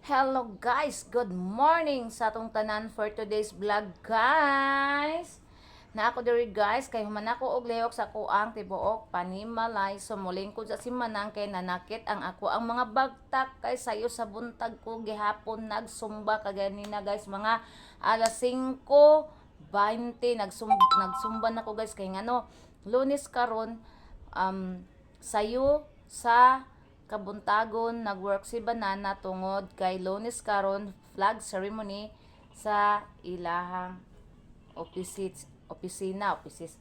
Hello guys, good morning sa atong tanan for today's vlog, guys. Na ako diri, guys, kay human ako og lihok sa kuang tibuok panimalay. So mulingkod sa si Manang kay nanakit ang ako ang mga bagtak kay sayo sa buntag ko gihapon nagsumba kaganina, guys, mga alas 5:20 nagsumba na ko, guys, kay ngano Lunes karon, sayo sa kabuntagon nagwork si Banana tungod kay Lunes karon, flag ceremony sa ilahang office, opisina, offices.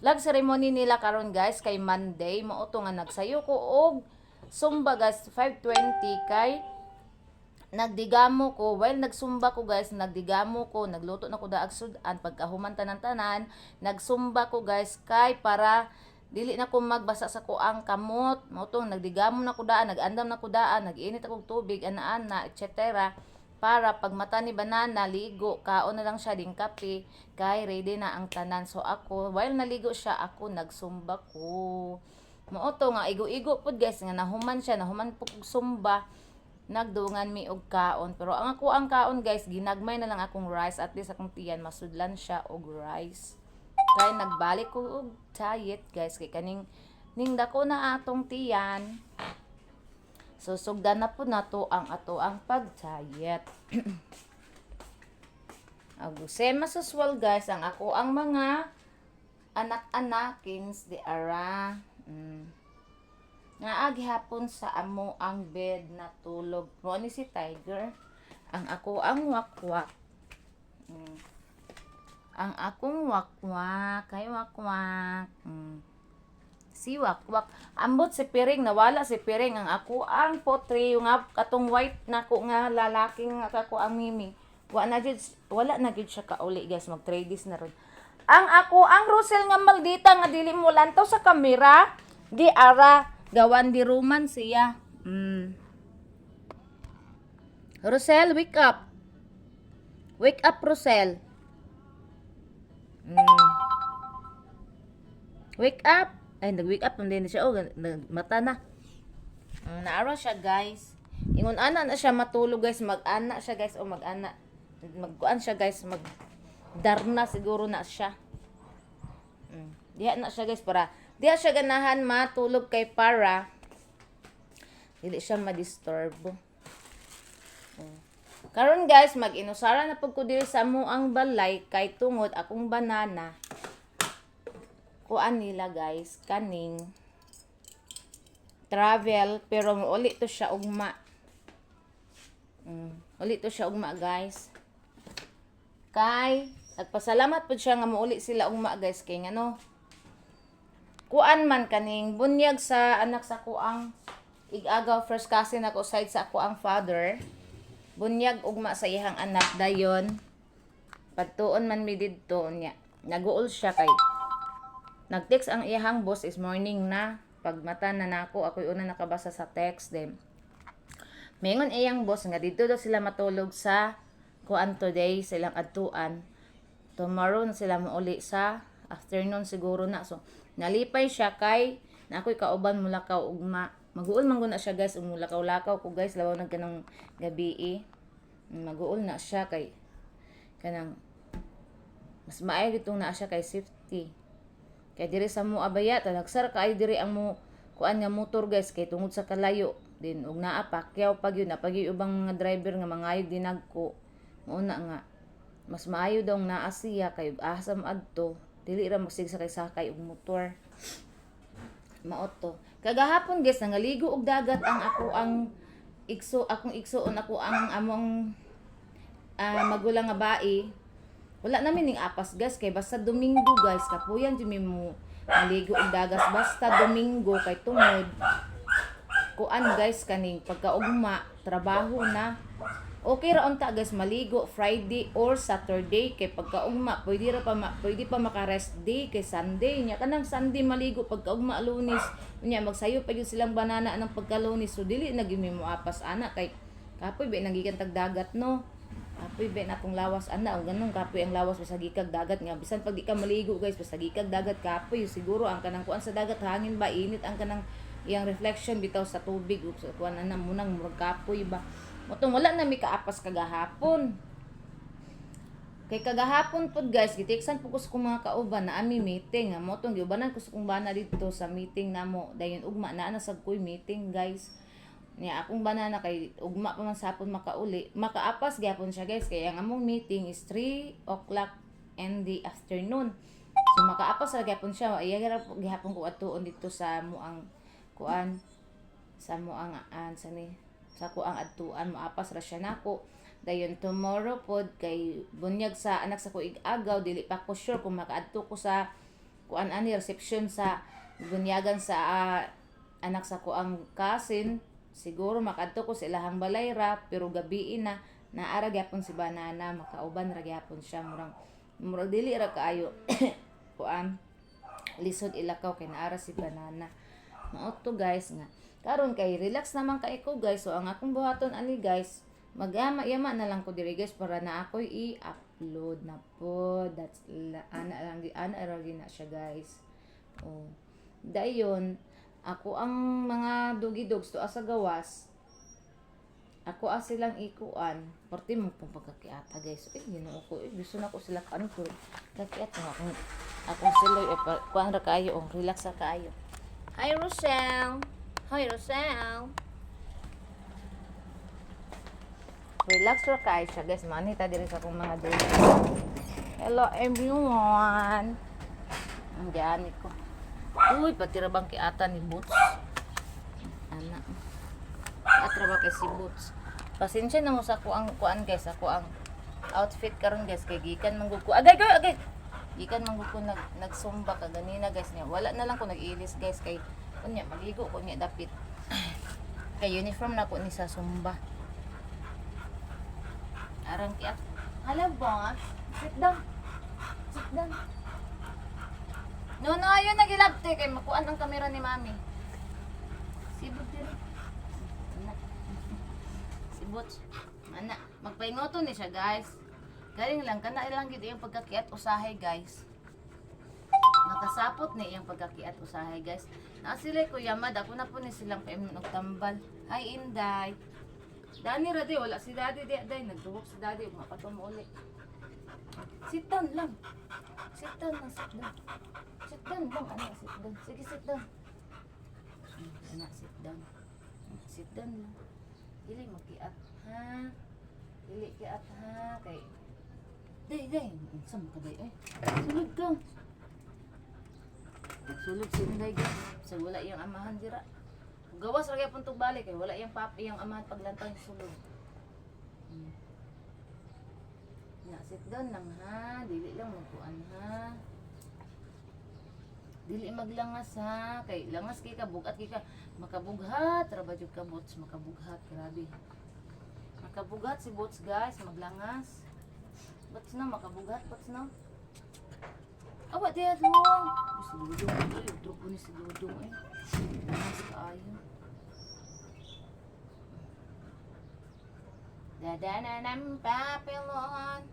Flag ceremony nila karon, guys, kay Monday. Mao to nga nagsayo ko og sumba, guys, 5:20 kay nagdigamo ko. While nagsumba ko, guys, nagdigamo ko, nagluto na ko daag sudan. Pagkahuman tanan-tanan, nagsumba ko, guys, kay para dili na ko magbasa sa kuang kamot. Mao tong nagdigamo na ko daan, nagandam na ko daan, nag-init akong tubig, ana-ana, etc., para pag mata ni Banana, ligo, kaon na lang siya ding kape kay ready na ang tanan. So ako, while naligo siya, ako nagsumba ko. Mao to nga igo-igo pud, guys, nga nahuman siya, nahuman po kog sumba, nagdungan mi og kaon. Pero ang ako ang kaon, guys, ginagmay na lang akong rice. At least akong tiyan masudlan siya og rice kay nagbalik ko og diet, guys, kay kaning ning dako na atong tiyan. So sugdan na po nato ang ato ang pag-diet. Ag same as usual, guys, ang ako ang mga anak-anakins di ara. Nga gihapon sa amo ang bed natulog. Mo ni si Tiger. Ang ako ang wakwak. Ang akong wakwak, kay wakwak. Si wakwak. Ambot si Piring, nawala si Piring. Ang ako ang potri, yung nga katong white nako nga lalaki nga kako ang mimi. Wala na jud siya kauli, guys, mag 3 days na ron. Ang ako ang Russell nga maldita nga dili mo lantaw sa kamera, di ara gawan di roman siya. Rosel, wake up. Wake up, Rosel. Wake up. Ay, nag-wake up din siya. Oh, mata na. Naara siya, guys. Ingon ana na siya matulog, guys. Mag-ana siya, guys. O, mag-ana. Magkuan siya, guys. Mag darna siguro na siya. Diha na siya, guys, para diha siya ganahan matulog kay para dili siya madisturbo. Karon, guys, mag-inusara na pud ko diri sa amo ang balay kay tungod akong banana kuan nila, guys, kaning travel, pero uli to siya ugma. Uli to siya ugma, guys. Kay nagpasalamat pud siya nga mouli sila ugma, guys, kay ngano kuan man kaning bunyag sa anak sa kuang igagaw, first cousin ako side sa ako ang father, bunyag ugma sa iyang anak. Dayon padtuon man mi didto niya, naguol siya kay nag-text ang iyang boss is morning na. Pagmata na nako, ako'y una nakabasa sa text. Then mingon iyang boss nga dito daw sila matulog sa kuan today, silang adtuan. Tomorrow na sila mouli sa afternoon siguro na. So nalipay siya kay na ako'y kauban mulakaw ugma. Maguol man gud na siya, guys, ug mulakaw-lakaw ko, guys, labaw nag kanang gabi eh. Maguol na siya kay kanang mas maayo ditong naa siya kay safety. Kay diri sa mo abaya talagsar kaayo diri ang mo kuan nga motor, guys, kay tungod sa kalayo din ug naa pakyaw pag yun na pag yung ubang mga driver nga mangayog dinagko. Mao na nga mas maayo daw naa siya kay ug asa adto dili ra magsige sakay-sakay og motor. Mao to. Kagahapon, guys, nangaligo og dagat ang ako ang igso, akong igsuon, ako ang among magulang nga bae. Wala namin ning apas, guys, kay basta Domingo, guys, kapuyan jud mi mo maligo og dagat basta Domingo kay tungod kuan, guys, kaning pagkaugma trabaho na. Okay ra unta, guys, maligo Friday or Saturday kay pagkaugma pwede pa maka-rest day kay Sunday nya. Kanang Sunday maligo, pagkaugma Lunes nya magsayo pa gyud silang banana ng pagkalunes. So dili na gyud mi moapas ana kay kapoy ba nanggikan tag dagat, no? Kapoy ba natong lawas ana o ganun, kapoy ang lawas basta gikag dagat nga bisan pag di ka maligo, guys, basta gikag dagat kapoy siguro ang kanang kuan sa dagat, hangin ba, init ang kanang iyang reflection bitaw sa tubig ug sa kuan ana munang murag kapoy ba. Motong wala na mi kaapas kagahapon. Kay kagahapon pod guys, giteksan po ko sa kong mga kauban na ami meeting. Nga motong giubanan ko sa kong bana didto sa meeting namo. Dayon ugma naa na sad ko'y meeting, guys. Niya akong banana kay ugma pa man sa hapon makauli. Makaapas gyapon siya, guys, kay ang among meeting is 3 o'clock in the afternoon. So makaapas ra gyapon siya. Iya ra gihapon ko atuon dito sa muang kuan sa muang an sa ni sa kuang adtuan, moapas ra siya nako. Dayon tomorrow pod kay bunyag sa anak sa ko agaw, dili pa ko sure kung makaadto ko sa kuan ani reception sa bunyagan sa anak sa kuang cousin. Siguro makaadto ko sa ilahang balay ra, pero gabii na, naara gyapon si Banana, makauban ra gyapon siya. Murang murag dili ra kaayo kuan lisod ilakaw kay naara si Banana. Mao to guys, nga karon kay relax naman kay ko, guys. So ang akong buhaton ani guys, magama yama na lang ko diri guys para na ako'y i-upload na po. That's la, ana lang di ana ra na siya guys. Oh, dayon ako ang mga doggy dogs to sa gawas, ako silang ikuan. Parte mo pong pagkakiata guys. Eh, Ginoo ko eh, gusto na ko sila kan ko kakiat nga akong akong siloy eh, kuan ra kaayo, oh, relax ra kaayo. Hi Rochelle. Hi Rochelle. Relax ra kaayo siya guys. Manita diri sa akong mga dog. Hello everyone. Ang gani ko. Uy, pati ra bang kiata ni Boots? Ana. Atra ba kay si Boots? Pasensya na mo sa kuang kuan guys, ako ang outfit karon guys kay gikan man gud ko. Agay agay agay. Gikan man gud ko nagsumba ka ganina guys niya. Wala na lang ko nag-ilis guys kay unya maligo ko niya dapit. Kay uniform na ko ni sa sumba. Arang kiat. Hala boss. Sit down. Sit down. No, no, ayun nagilabte kay makuan ang kamera ni Mami. Sibot diri. Ana. Si Butch. Ana, magpaingoto ni siya guys. Galing lang kana ilang gid iyang pagkakiat usahay guys. Makasapot ni iyang pagkakiat usahay guys. Naa sila Kuya Mad, ako na po ni silang paimnon og tambal. Hi Inday. Dani ra di, wala si Daddy di day, nagduhok si Daddy ug mapatumo uli. Sit down lang. Sit down lang, sit down. Sit down lang, anak, sit down. Sige, sit down. Anak, sit down. Sit down lang. Dili magkiat, ha? Dili kiat, ha? Kay day, day. Unsa man ka day, ay? Sulod ka. Nagsulod si Inday, guys. Sa wala iyang amahan dira. Gawas ra gyapon tug balik kay wala iyang pap iyang amahan paglantang sulod. Na, sit down lang ha. Dili lang magkuan ha. Dili maglangas ha. Kay langas kay ka, bugat kay ka. Makabughat ra ba jud ka, Boots? Makabughat, grabe. Makabughat si Boots guys, maglangas. Boots na makabughat, Boots na. Awa diya dong. Si Dudong ay, trupo ni si Dudong ay. Langas kaayo. Dadana ng papelon.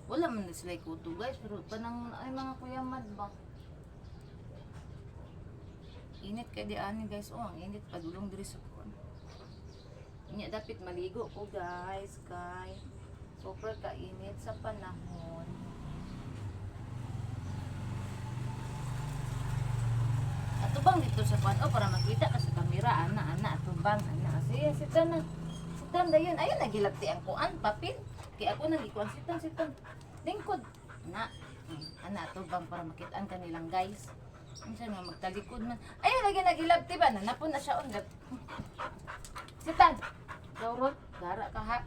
Wala man na sila kuto guys, pero panang ay mga kuya mad ba. Init kay di ani guys, oh, ang init padulong diri sa kuan. Nya dapit maligo ko guys kay super kainit sa panahon. Atubang dito sa kuan, oh, para makita ka sa kamera, ana ana atubang ana. Sige, sit down na. Sit down dayon. Ayun nagilabti ang kuan papel. Kay ako nang gikuan, sit down, sit down. Lingkod. Na. Ana atubang para makitaan kanilang guys. Unsa nga magtalikod man. Ayun lagi nagilabti ba nanapon na siya on. Sit down. Gawrot, gara ka ha.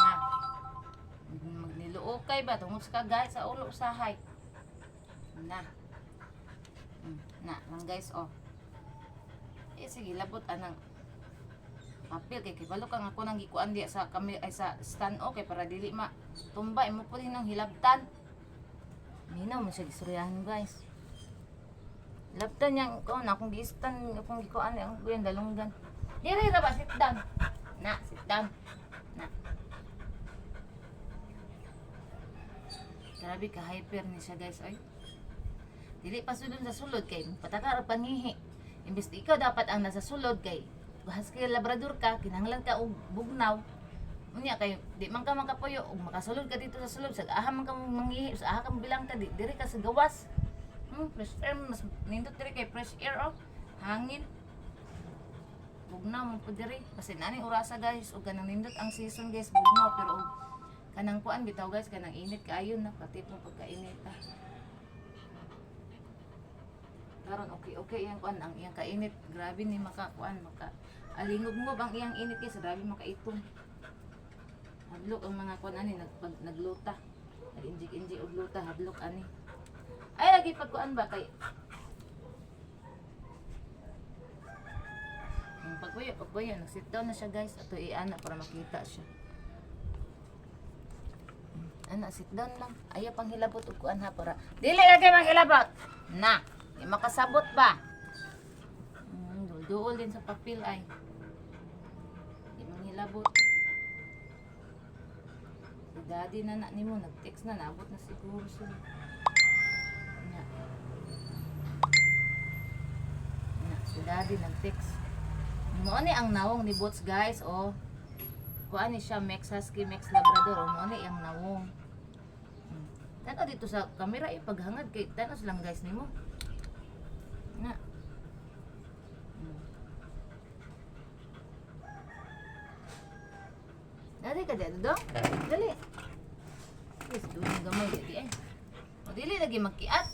Na. Magniluokay ba tungod sa kagay sa ulo usahay. Na. Na, lang guys, oh. Eh, sige, labot anang papel kay kibalo kang ako nang gikuan diya sa kami ay sa stand, okay, para dili ma tumba imo po din ng hilabtan. Minaw man siya gistoryahan guys. Labtan niya ko na akong gi-stand, akong gikuan ang kuyan dalunggan. Diri ra ba, sit down. Na, sit down. Na. Grabe ka hyper ni siya guys ay. Dili pa sulod sa sulod kay patakar og pangihi. Imbes di ikaw dapat ang nasa sulod kay husky labrador ka, kinahanglan ka og bugnaw. Unya kay di man ka makapuyo og makasulod ka dito sa sulod, sa aha man ka manghihi, sa aha ka bilang ka di diri ka sa gawas. Fresh air mas nindot diri kay fresh air oh. Hangin. Bugnaw man po diri kasi nani orasa guys ug kanang nindot ang season guys, bugnaw pero og kanang kuan bitaw guys, kanang init kaayo na pati po pagkainit ah. Karon okay okay iyang kuan ang iyang kainit, grabe ni maka kuan maka alingog-ngob ang iyang init guys, grabe makaitom. Hadlok ang mga kuan ani nagpag nagluta. Nag-injik-injik og luta, hadlok ani. Ay lagi pagkuan ba kay ang pagbuyo, pagbuyo, nag-sit down na siya guys. Ato iana para makita siya. Ana, sit down lang. Ayaw pang hilabot og kuan ha para. Dili lagi manghilabot. Na, di makasabot ba? Duol din sa papel ay. Di manghilabot. Si daddy na na nimo nag-text na, naabot na siguro sila. Na. Na, si daddy nag-text. Mo ni ang nawong ni Boots guys, oh. Kuan ni siya Mex Husky, Mex Labrador, oh, mo ni ang nawong. Tanaw dito sa kamera eh, paghangad kay tanaw silang guys nimo. Na. Dali ka dito dong. Dali. Yes, doon gamay di eh. O dili lagi magkiat.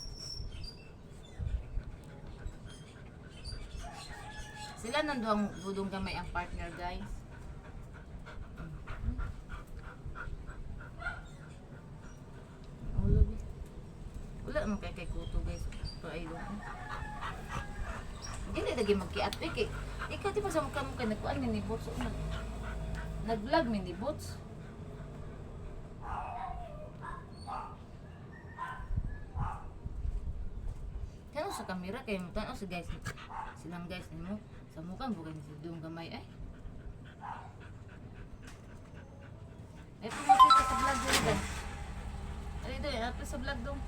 Sila nanduang budong gamay ang partner guys. Ulo bi. Wala man kay kay kuto guys. Paay do. Dili lagi magkiat eh kay ikaw di ba sa mukha mo kay nagkuan ni Boots o nag nag-vlog mi ni Boots. Tanaw sa kamera kay mo tanaw sa guys. Silang guys nimo sa mukha mo kay si Dong gamay ay. Ay pumakita sa vlog dito guys. Ay doy, ato sa vlog dong.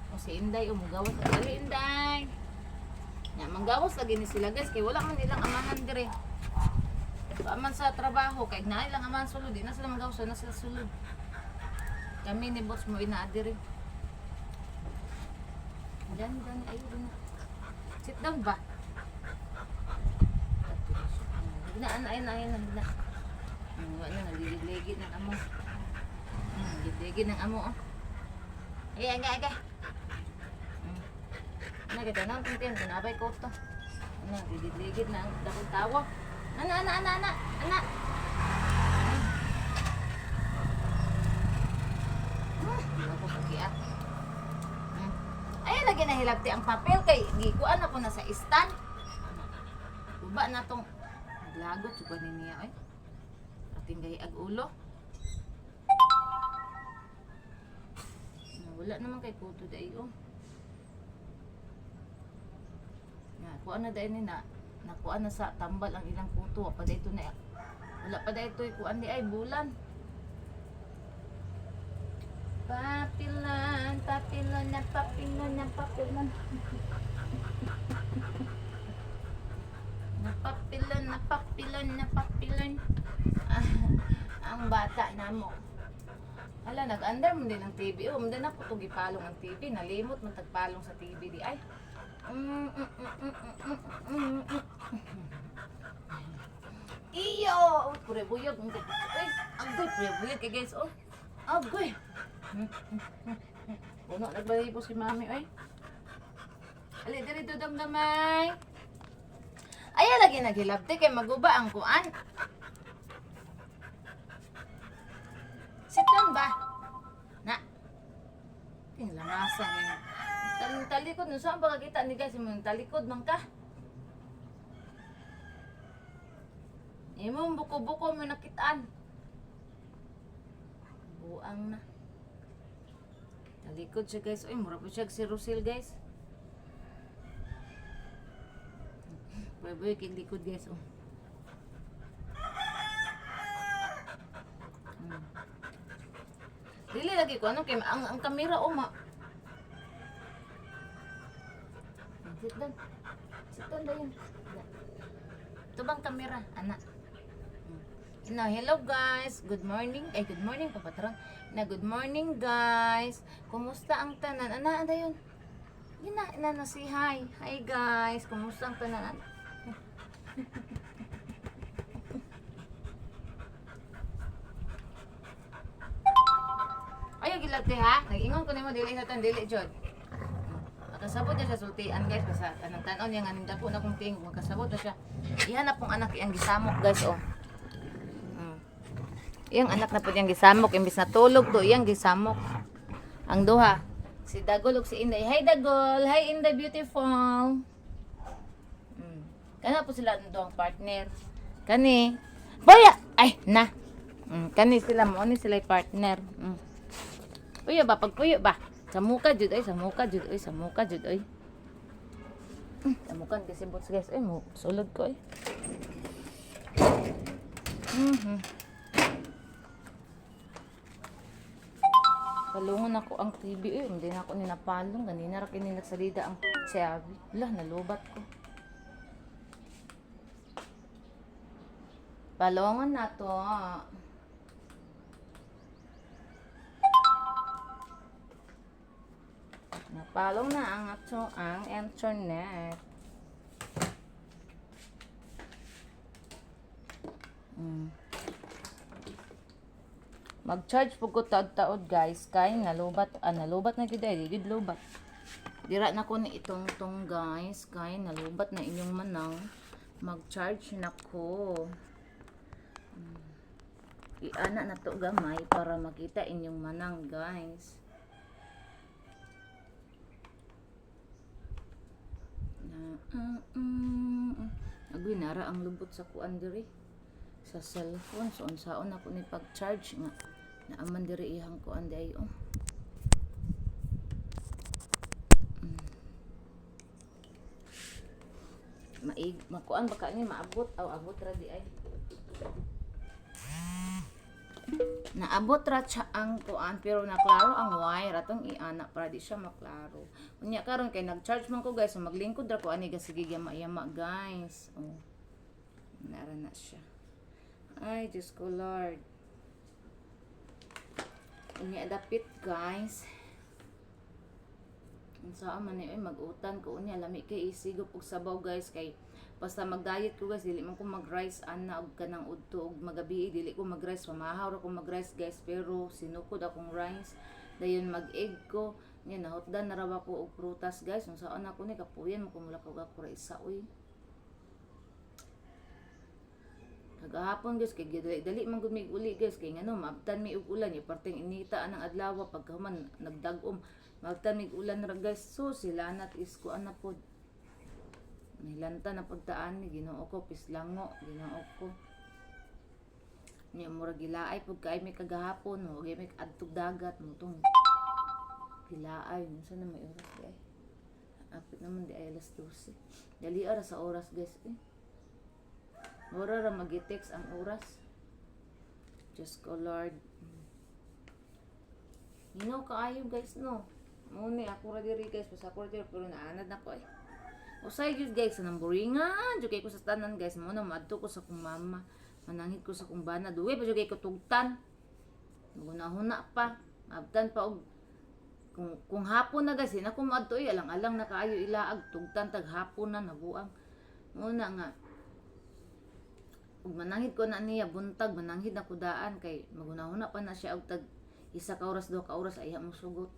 O si Inday umugawas sa dali Inday. Nya manggawas lagi ni sila guys kay wala man nilang amahan dire. Pa man sa trabaho kay naa ilang amahan sulod di na sila manggawas na sila sulod. Kami ni boss mo inaa dire. Diyan, diyan, ayun na. Sit down ba? Na, ana, ayun, ayun, ayun na. Wala na, naligid-ligid ng amo. Ligid-ligid ng amo, oh. Ay, ay, ay, ay. Na, kita na, tintin, tinabay ko to. Ano, ligid-ligid na ang dakong tawa. Ana, ana, ana, ana, ana. Ako pakiat. Ay, lagi nahilabti ang papel kay gikuan ako na sa stand. Uba na tong naglagot jud ni niya oy. Ating gay ag ulo. Na, wala naman kay kuto dai oh. Na, kuan na dai ni na. Nakuan na sa tambal ang ilang kuto. Wa pa dai to na. Wala pa dai to kuan di ay bulan. Papilan, papilan, na papilan, na papilan. Napapilan, napapilan, napapilan. Ah, ang bata na mo. Hala, nag-andar mo din ang TV. Oh, mundo na po itong gipalong ang TV. Nalimot man tagpalong sa TV di ay. Iyo! Pure buyog. Uy, agoy, pure buyog kay guys. Oh, agoy. Puno nagbalay po si mami, oy. Ali, diri dudong gamay. Ayaw lagi naghilabti kay maguba ang kuan. Sit down ba? Na. Tinglangasan eh. Talikod, no saan ba kakita ni guys? Yung talikod man ka. Imong buko-buko mo nakitaan. Buang na. Talikod siya guys. Uy, mura po siya si Rosil guys. Boy, boy, kay likod guys. Oh. Dili lagi ko ano kay ang kamera oh ma. Sit down. Sit down dayon. Tubang kamera, ana. No, hello guys. Good morning. Ay, good morning pa patron. Na good morning, guys. Kumusta ang tanan? Ana, dayon. Gina, ina na si hi. Hi guys. Kumusta ang tanan? Ayaw gilate ha. Nag-ingon ko nimo dili sa tan dili jud. Makasabot na siya sultian, guys, basta kanang tan-on niya nga ning dako na kong tingog, makasabot na siya. Iha na pong anak iyang gisamok, guys, oh. Iyang anak na po iyang gisamok imbis na tulog to iyang gisamok. Ang duha, si Dagol ug si Inday. Hi Dagol, hi Inday beautiful. Kana po sila ang duhang partner. Kani. Boya! Ay, na. Kani sila mo ni sila partner. Puyo ba? Pagpuyo ba? Sa muka jud oy, sa muka jud oy, sa muka jud oy. Samukan kasi boots, guys. Ay, mo sulod ko eh. Palungon ako ang TV eh. Hindi na ako ninapalong. Ganina ra kini nagsalida ang Xiaomi. Lah, nalubat ko. Palungon na to. Napalong na ang ato ang internet. Mag-charge po ko taod-taod, guys, kay nalubat, ah, nalubat na gid ay gid lubat. Dira na ko ni itong tong, guys, kay nalubat na inyong manang. Mag-charge na ko. Iana na to gamay para makita inyong manang, guys. Na Agoy, nara ang lubot sa kuan diri sa cellphone. So unsaon ako ni pag-charge nga naaman diri ihang kuan di oh. Maig makuan baka ni maabot aw abot ra di ay. Naabot ra siya ang kuan pero naklaro ang wire atong iana para di siya maklaro. Unya karon kay nag-charge man ko, guys, so maglingkod ra ko ani ga sige yama-yama, guys. Oh. Nara na siya. Ay, Diyos ko Lord. Unya dapit, guys. Unsa man ni oy, mag-utan ko unya, lami kay isigop og sabaw, guys, kay basta mag-diet ko, guys, dili man ko mag-rice ana og kanang udto og magabi dili ko mag-rice, pamahaw ra ko mag-rice, guys, pero sinukod akong rice, dayon mag-egg ko nya nahutdan na raw ako og prutas, guys. Unsaon ako ni kapuyan mo kumula ko ako ra isa oy. Kagahapon, guys, kay dali, dali man gud mig uli, guys, kay ngano maabtan mi og ulan, yung parteng inita anang adlaw, pagkahuman nagdag-om maabtan mig ulan ra, guys. So sila nat isko ana pod. Nilanta na pagtaan ni Ginoo ko pislango, Ginoo ko. Nya mura gilaay pud kay mi kagahapon, mo mi adtog dagat mo tong gilaay. Unsa na may oras di ay? Apit naman di ay alas 12. Dali ara sa oras, guys eh. Mura ra magi-text ang oras. Diyos ko Lord. Hinaw kaayo, guys, no. Muni ako ra diri, guys, basta ako ra diri pero naanad na ko eh. Usay gyud, guys, sa namburingan jud kay ko sa tanan, guys, mo na maadto ko sa kong mama. Mananghid ko sa kong bana, duwe pa jud kay ko tugtan. Magunahuna pa, maabtan pa og kung hapon na, guys, di na ko moadto eh, alang-alang na kaayo ilaag tugtan tag hapon na nabuang. Muna nga ug mananghid ko na niya buntag, mananghid na ko daan kay magunahuna pa na siya og tag 1 ka oras, 2 ka oras ay mo sugot.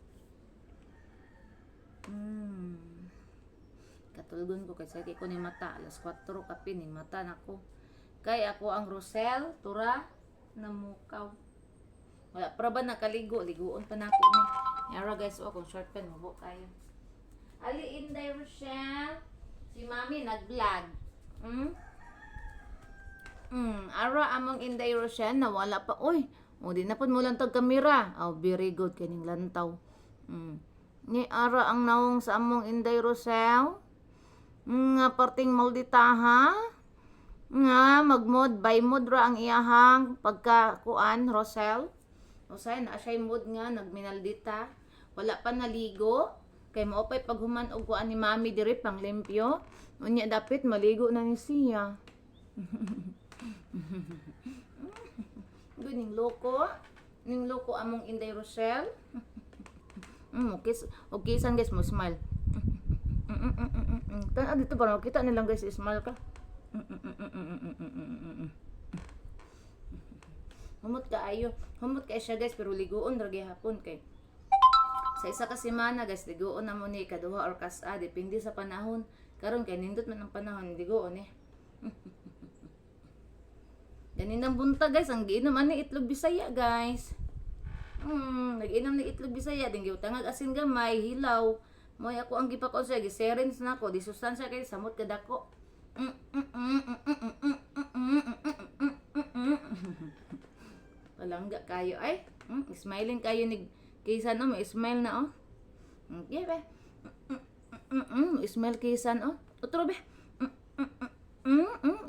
Katulgon ko kay sakit ko ni mata, alas 4 kape ni mata nako. Kay ako ang Rosel Tura namukaw. Wala pa ba nakaligo, liguon pa nako ni. Yara guys, oh, akong short pen mubo kayo. Ali Inday Rochelle, si Mami nag-vlog. Ara among Inday Rochelle nawala pa. Uy, o di na pud mo lantag kamera. Oh, very good kaning lantaw. Ni ara ang nawong sa among Inday Rochelle. Nga parting malditaha. Nga magmod by mod ra ang iyahang pagka kuan Rosel. Usay na siya mood nga nagminaldita. Wala pa naligo. Kay mao pay paghuman og kuan ni mami diri pang limpyo. Unya dapit maligo na ni siya. Guning loko. Ning loko among Inday Rochelle. Okay, okay san guys mo smile. Tan dito para makita nilang guys smile ka. Humot kaayo. Humot kay siya, guys, pero liguon ra gihapon kay sa isa ka semana, guys, liguon na mo ni kaduha or kas-a, depende sa panahon. Karon kay nindot man ang panahon, liguon eh. Ganinang buntag, guys, ang giinom ani itlog Bisaya, guys. Nag-inom ni itlog Bisaya, din giutangag asin gamay, hilaw. Moy ako ang gipakon siya, giserins na ko, di sustansya kay samot kadako. Palangga kayo ay. Smiling kayo ni kaysa no, may smile na oh. Okay be. Smile kaysa oh. Otro be.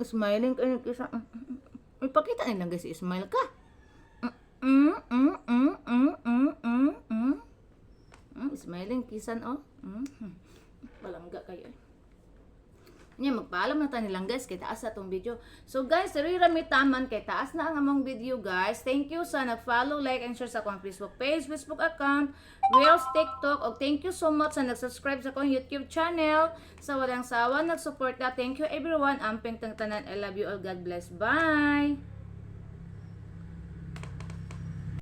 Smiling kayo kaysa. Ipakita nilang guys, smile ka. Smiling kisan oh. Palangga kayo eh. Nya magpaalam na ta nilang guys kay taas na tong video. So guys, diri ra mi taman kay taas na ang among video, guys. Thank you sa nag-follow, like and share sa akong Facebook page, Facebook account, Reels, TikTok. Og thank you so much sa nag-subscribe sa akong YouTube channel. Sa walang sawa nagsuporta. Thank you everyone. Amping tang tanan. I love you all. God bless. Bye.